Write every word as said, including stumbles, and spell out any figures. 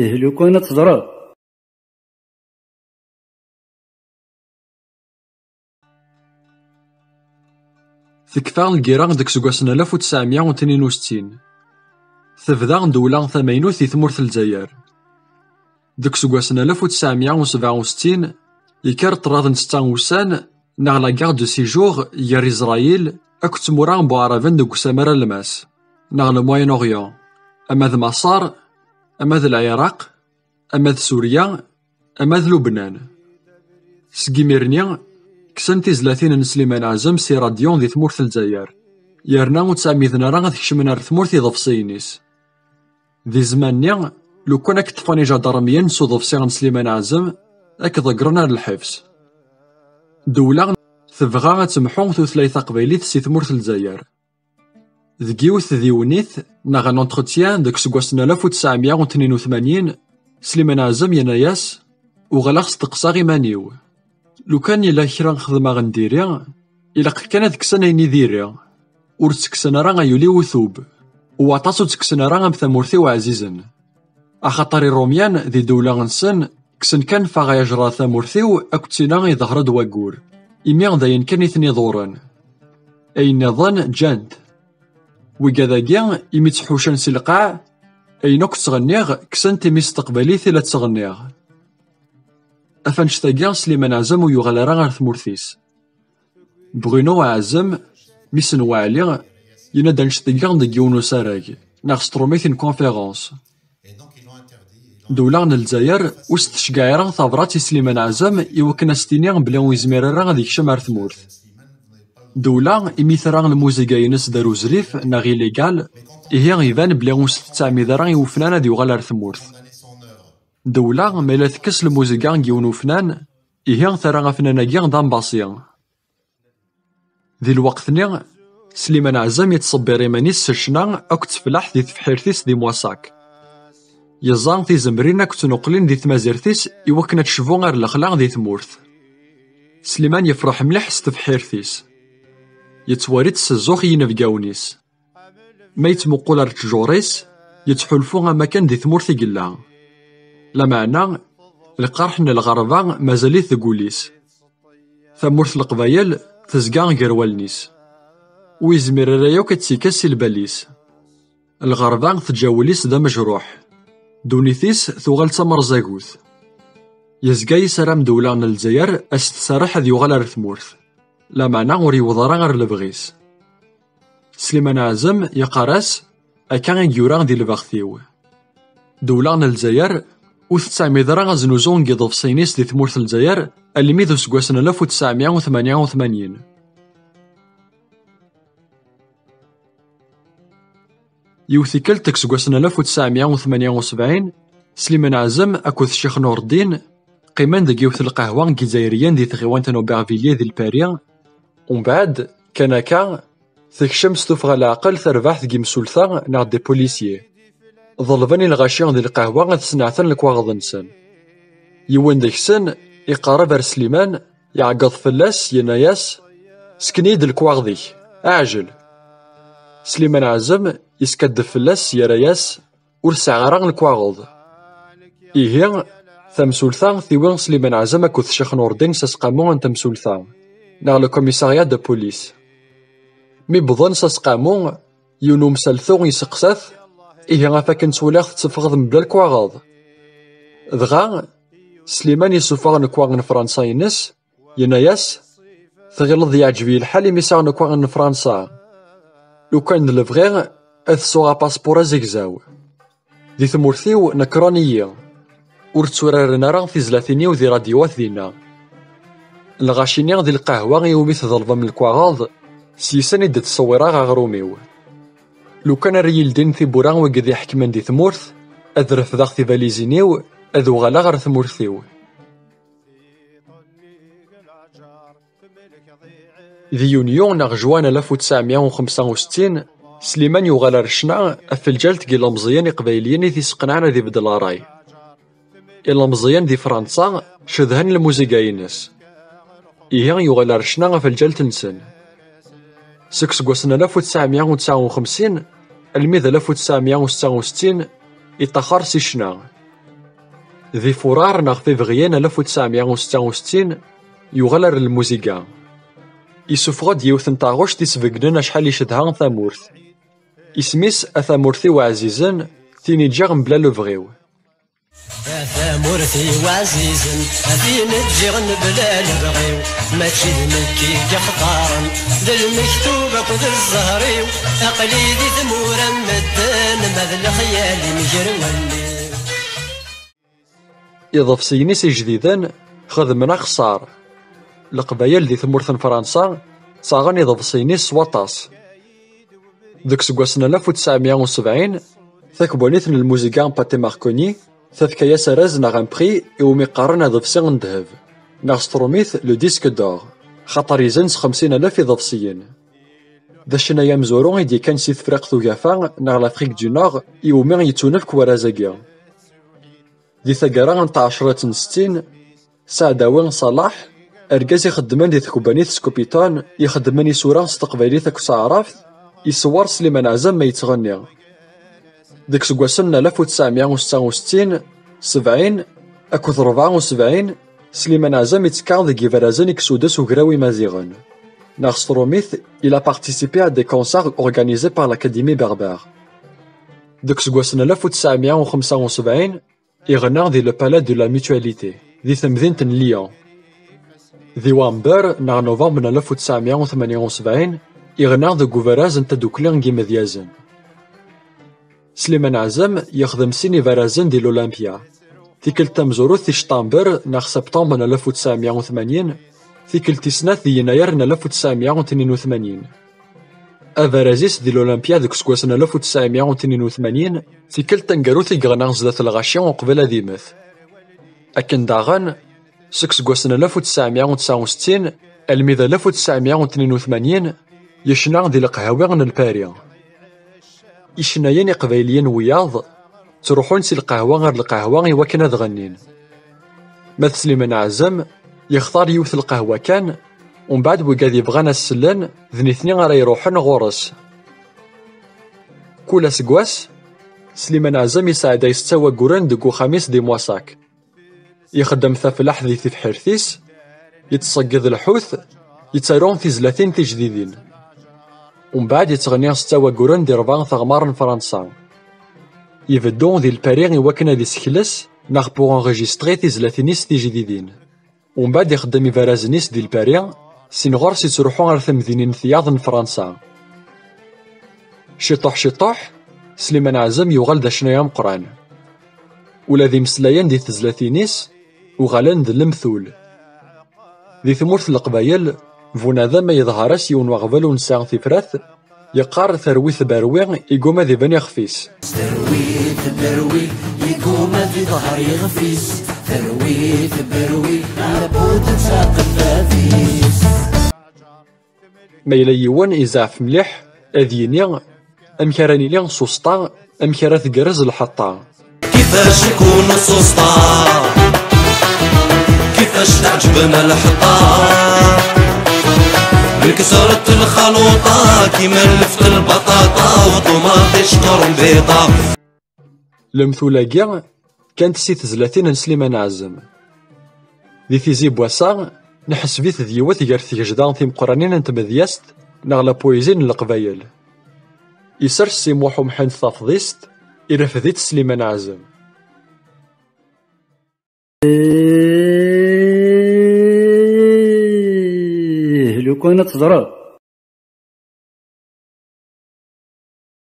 Ih, lukan ad teẓreḍ. Tekfa lgirra deg useggas n alef u tesɛemya u tnin u settin. Tebda ddewla tamaynut di tmurt n Lezzayer. Deg useggas n alef u tesɛemya u sebɛa u settin, yekker ṭṭrad n setta ussan, neɣ la guerre de six jours, gar Isṛayil akked tmura n Buɛraben deg usamar alemmas, neɣ le Moyen-Orient, ama d Maṣer, ama d Lɛiraq, ama d Surya, ama d Lubnan. Seg imir-nni, kksen tizlatin n Sliman Ɛazem si radyu di tmurt n Lezzayer, yerna ur ttɛemmiden ara ad kecmen ar tmurt iḍebsiyen-is. Di zzman-nni, lukan ad k-ṭṭfen ijadarmiyen s uḍebsi n Sliman Ɛazem, ad k-ḍeggren ar lḥebs. Ddewla tebɣa ad temḥu tutlayt taqbaylit si tmurt n Lezzayer. Deg yiwet tdiwennit, neɣ un entretien, deg useggas n alef u tesɛemya u tnin u tmanyin, Sliman Ɛazem yenna-yas: "Uɣaleɣ steqsaɣ iman-iw. Lukan yella kra xedmeɣ n diri, ilaq kan ad kksen ayen i diri. Ur ttekksen ara ay ul-iw utub, u waṭas ur ttekksen ara am tamurt-iw ɛzizen. Axaṭer Irumyen di ddewla-nsen kksen kan faɣ ay ajraḍ tamurt-iw akked tina iḍher-d waggur, imi d ayen kan i ten-iḍuren. Ayen nniḍen ǧǧan-t. Wigad-agi, imi ttḥuccen si lqaɛ, ayen akk ttɣenniɣ, kksen-t imi s teqbaylit i la ttɣenniɣ." Af annect-agi, Sliman Ɛazem ur yuɣal ara ar tmurt-is. Bruno Ɛazem, mmi-s n Waɛli, yenna-d annect-agi deg yiwen usarag, neɣ s trumit une conférence. Ddewla n Lezzayer ur s-tceggeɛ ara tabrat i Sliman Ɛazem i wakken ad s-tini belli ur yezmir ara ad yekcem ar tmurt. Ddewla, imi tra lmuziga-ines d aruzrif neɣ illégal, ihi iban belli ur s-tettɛemmid ara i ufnan ad yuɣal ar tmurt. Ddewla, ma yella tekkes lmuziga n yiwen ufnan, ihi terra afnan-agi d ambasi. Di lweqt-nni, Sliman Ɛazem yettṣebbir iman-is s ccna akked teflaḥt di tebḥirt-is di Moissac. Yeẓẓa tizemrin akked tnuqlin di tmazirt-is i wakken ad tecbu ar lexla di tmurt. Sliman yefreḥ mliḥ s tebḥirt-is. Yettwali-tt s zzux i yinebgawen-is. Ma yettmuqul ar ttjur-is, yettḥulfu am akken di tmurt i yella. Lameɛna, lqerḥ n lɣerba mazal-it deg wul-is. Tamurt n Leqbayel tezga gar wallen-is. Ur yezmir ara yakk ad tt-ikkes si lbal-is. Lɣerba teǧǧa wul-is d amejruḥ. Ddunit-is tuɣal d tamerẓagut. Yezga yessaram ddewla n Lezzayer a s-tserreḥ ad yuɣal ar tmurt. Lameɛna ur yewweḍ ara ar lebɣi-s. Sliman Ɛazem yeqqar-as: "Akka i yura di lbext-iw." Ddewla n Lezzayer ur tettɛemmid ara aznuzu n yiḍebsiyen-is di tmurt n Lezzayer almi d useggas n alef u tesɛemya u tmanya u tmanyin. Yiwet tikkelt deg useggas n alef u tesɛemya u tmanya u sebɛin, Sliman Ɛazem akked Ccix Nureddin qqimen deg yiwet n lqahwa n Yizzayriyen di tɣiwant n Aubervilliers di Lpari. Umbeɛd, kan akka, tekcem s tuffɣa n leɛqel terbaɛt deg yimsulta neɣ des policiers. Ḍelben i lɣaci di lqahwa ad sneɛten lekwaɣeḍ-nsen. Yiwen deg-sen iqerreb ar Sliman, iɛeggeḍ fell-as, yenna-yas: "Sken-iyi-d lekwaɣeḍ-ik, ɛjel!" Sliman Ɛazem yeskaddeb fell-as, yerra-yas: "Ur sɛiɣ ara lekwaɣeḍ." Ihi, tamsulta tiwi Sliman Ɛazem akked Ccix Nureddin s aseqqamu n temsulta, neɣ le commissariat de police. Mi wwḍen s aseqqamu, yiwen umsaltu yesteqsa-t: "Ihi, af akken ttwaliɣ tetteffɣeḍ mebla lekwaɣeḍ?" Dɣa, Sliman yessufeɣ lekwaɣ n Fransa-ines, yenna-yas: "Tɣileḍ yeɛǧeb-iyi lḥal imi sɛiɣ lekwaɣ n Fransa? Lukan d lebɣi, ad sɛuɣ apaspuṛ azegzaw. Di tmurt-iw, nekṛen-iyi. Ur tturaren ara tizlatin-iw di radyuwat dinna." Lɣaci-nni di lqahwa iwumi tḍelbem lekwaɣeḍ, s yis-sen i d-ttṣewwireɣ aɣrum-iw. Lukan ara yi-ldin tiwwura wigad iḥekmen di tmurt, ad refdeɣ tibalizin-iw, ad uɣaleɣ ɣer tmurt-iw. Di yunyu neɣ juin alef u tesɛemya u xemsa u settin, Sliman yuɣal ar ccna ɣef lǧal n yilemẓiyen iqbayliyen i t-isseqnaɛen ad ibeddel ṛṛay. Ilemẓiyen di Fransa cedhen lmuziga-ines. Ihi yuɣal ar ccna ɣef lǧal-nsen. Seg useggas n alef u tesɛemya u tesɛa u xemsin almi d alef u tesɛemya u setta u settin, iṭaxer si ccna. Di furar neɣ février n alef u tesɛemya u setta u settin, yuɣal ar lmuziga. Isuffeɣ-d yiwet n taɣect isbeggnen acḥal icedha tamurt. Isem-is A tamurt-iw ɛzizen, tin i ǧǧiɣ mebla lebɣi-w. A tamurt-iw ɛzizen, a tin ǧǧiɣ mebla lebɣi-w, mačči d nekk i yextaren, d lmektub akked zzher-iw, aql-i di tmura n medden, ma d lexyal-im gar wallen-iw. Iḍebsiyen-is ijdiden xedmen axeṣṣar. Leqbayel di tmurt n Fransa ttaɣen iḍebsiyen-is s waṭas. Deg useggas n alef u tesɛemya u sebɛin, takebbanit n lmuziga Pate Marconi tefka-yas arraz neɣ un prix iwumi qqaren aḍebsi n ddheb, neɣ s trumit le disque d'or, xaṭer yezzen s xemsin alaf iḍebsiyen. D acennay amezwaru i d-yekkan si Tefriqt Ugafa neɣ l'Afrique du Nord iwumi yettunefk warraz-agi. Di taggara n tɛecṛat n settin, Saɛdawi Ṣalaḥ, argaz ixeddmen di tkebbanit Scopiton, ixeddmen isura s teqbaylit akked taɛrabt, iṣewwer Sliman Ɛzem ma yettɣenni. Deg iseggasen n alef u tesɛemya u setta u settin, sebɛin akked rebɛa u sebɛin, Sliman Ɛzem ittekka deg ibrazen i yessudes Ugraw Imaziɣen, neɣ s trumit, il a participé à des concerts organisés par l'Académie Berbère. Deg iseggasen n alef u tesɛemya u xemsa u sebɛin, iɣenna di le Palais de la Mutualité, di temdint n Lyon. Di wamber neɣ novembre n alef u tesɛemya u tmenya u sebɛin, iɣenna deg ubaraz n tadukli n yimedyazen. Sliman Ɛzem yexdem sin ibarazen di l'Olympia. Tikkelt tamezwarut di ctamber neɣ septembre n alef u tesɛemya u tmanyin, tikkelt tis snat di yennayer n alef u tesɛemya u tnin u tmanyin. Abaraz-is di l'Olympia deg useggas n alef u tesɛemya u tnin u tmanyin, tikkelt taneggarut i yeɣna zdat lɣaci uqbel ad immet. Akken daɣen, seg useggas n alef u tesɛemya u tesɛa u settin almi d alef u tesɛemya u tnin u tmanyin, yecna di leqhawi n Lpari. Icennayen iqbayliyen wiyaḍ ttruḥun si lqahwa ar lqahwa i wakken ad ɣennin. Ma d Sliman Ɛzem, yextar yiwet lqahwa kan, umbeɛd wigad yebɣan ad s-sellen, d nitni ara iruḥen ɣur-s. Kul aseggas, Sliman Ɛzem yesɛedday setta wagguren deg uxxam-is di Moissac. Ixeddem tafellaḥt di tebḥirt-is, yettṣeggid lḥut, yettaru tizlatin tijdidin. Umbeɛd yettɣenni setta wagguren di rebɛa teɣmar n Fransa. Ibeddu di Lpari i wakken ad isekles neɣ pour enregistrer tizlatin-is tijdidin. Umbeɛd ixeddem ibarazen-is di Lpari, sin ɣur-s yettruḥu ɣer temdinin tiyaḍ n Fransa. Ciṭuḥ ciṭuḥ, Sliman Ɛzem yuɣal d acennay ameqqran. Ula d imeslayen di tezlatin-is uɣalen d lemtul. Di tmurt n Leqbayel, bunadem ma yeḍher-as yiwen waɣbel ur nesɛi tifrat, yeqqar terwi tberwi, iguma ad iban ixef-is. Terwi tberwi, iguma ad iḍher ixef-is. Terwi tberwi, lbud d taqeffat-is. Ma yella yiwen izeɛf mliḥ, ad yini: "Amek ara nili s useṭṭa? Amek ara tgerrez lḥeṭṭa?" كيفاش نكون سوسطة؟ كيفاش تعجبنا الحطة؟ من كسرة الخلوطة، كيما لفت البطاطا وطوماطيش قرنبيطة. Lemtul-agi kkant si tezlatin n Sliman Ɛzem. Di tizi n wass-a, nḥesb-it d yiwet gar tgejda timeqqranin n tmedyazt neɣ la poésie n Leqbayel. Isers Si Muḥ Umḥend tafḍist, irfed-itt Sliman Ɛzem. Ih, lukan ad teẓreḍ.